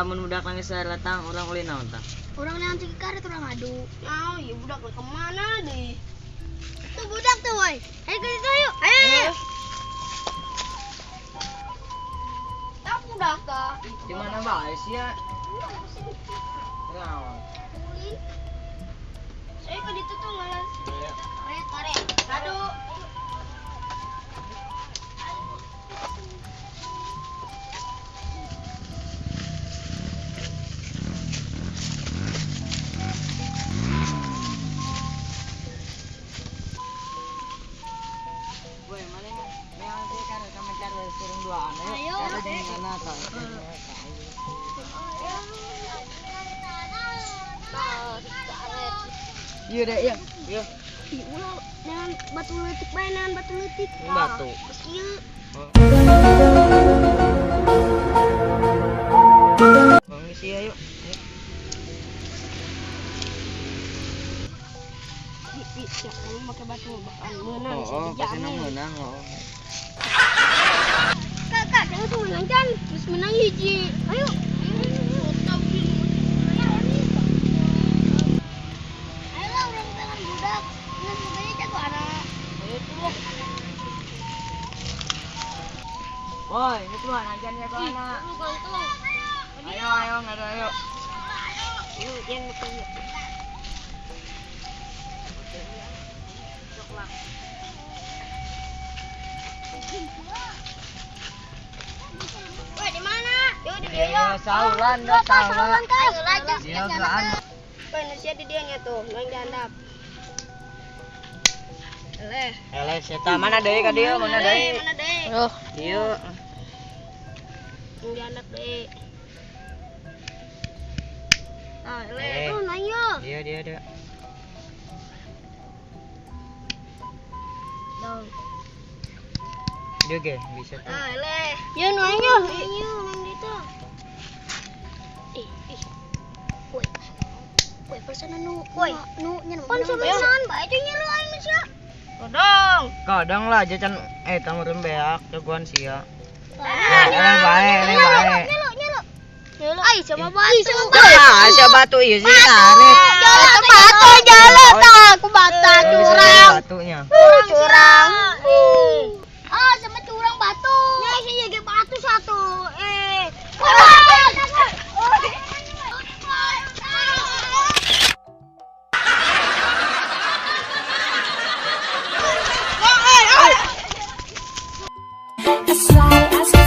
Lamun budak nangis datang urang ulin naon tah? Urang neangan ciki karet urang adu. Nah, ya budak lah kemana deh? Tuh budak tuh, woi. Ayo ke situ yuk. Ayo. Ayo. Tak budak tah. Di mana bae sia? Naon? Ulin. Saya ke ditu tuh malah. Karet, karet. Adu. Woi, mana neangan ciki karet sama cari surung duaan ayo. Ayo. Cari di mana tah? Iya deh, iya. Iya. Ih, ulah neangan batu leutik bae, neangan batu leutik. Batu. Geus ieu. Bang isi ayo. Ayo. Di, ya, kamu pakai batu bakal menang. Oh, oh, pasti menang, oh. Kak, kak, jangan tuh menang kan? Terus menang hiji. Ayo. Ayo lah urang tangan budak. Ngan sebenarnya jago anak. Ayo tuh. Woi, ini tuh anak jago anak. Lu gantung. Ayo, ayo, ngadu ayo. Yuk, jangan lupa yuk. Woi, di mana? Yuk, di Ayo, dia. saulan dah, saulan. Ayo lah, jas Dia gelaan. Woi, nasi di dia nya tuh, nang dihandap. Eleh. Eleh, seta mana deui ka dieu, mana deui? Mana deui? Oh, dieu. Nang dihandap deui. Ah, eleh. Eh. Tuh, nanya. Dieu, dieu, dieu. Dong. Dieu ge bisa tuh. Ah, eleh. Ya nanya. Iya, nang ditu. Ih, ih. Woi. Woi, perasaan nu Woi. nu nya pan sebesan bae teh nyeru aing sia. Kodong. Kadang lah jajan tamu beak jagoan sia. Ah, Eleh bae, eleh bae. Nyelo, nyelo. Nyelo. Ai sama batu. Ah, sia batu ieu sih karet. Jalan batu jalan tah, aku bata curang. Batunya. Curang. Ah, sama curang batu. Ya, sih ge batu satu. Eh. That's why I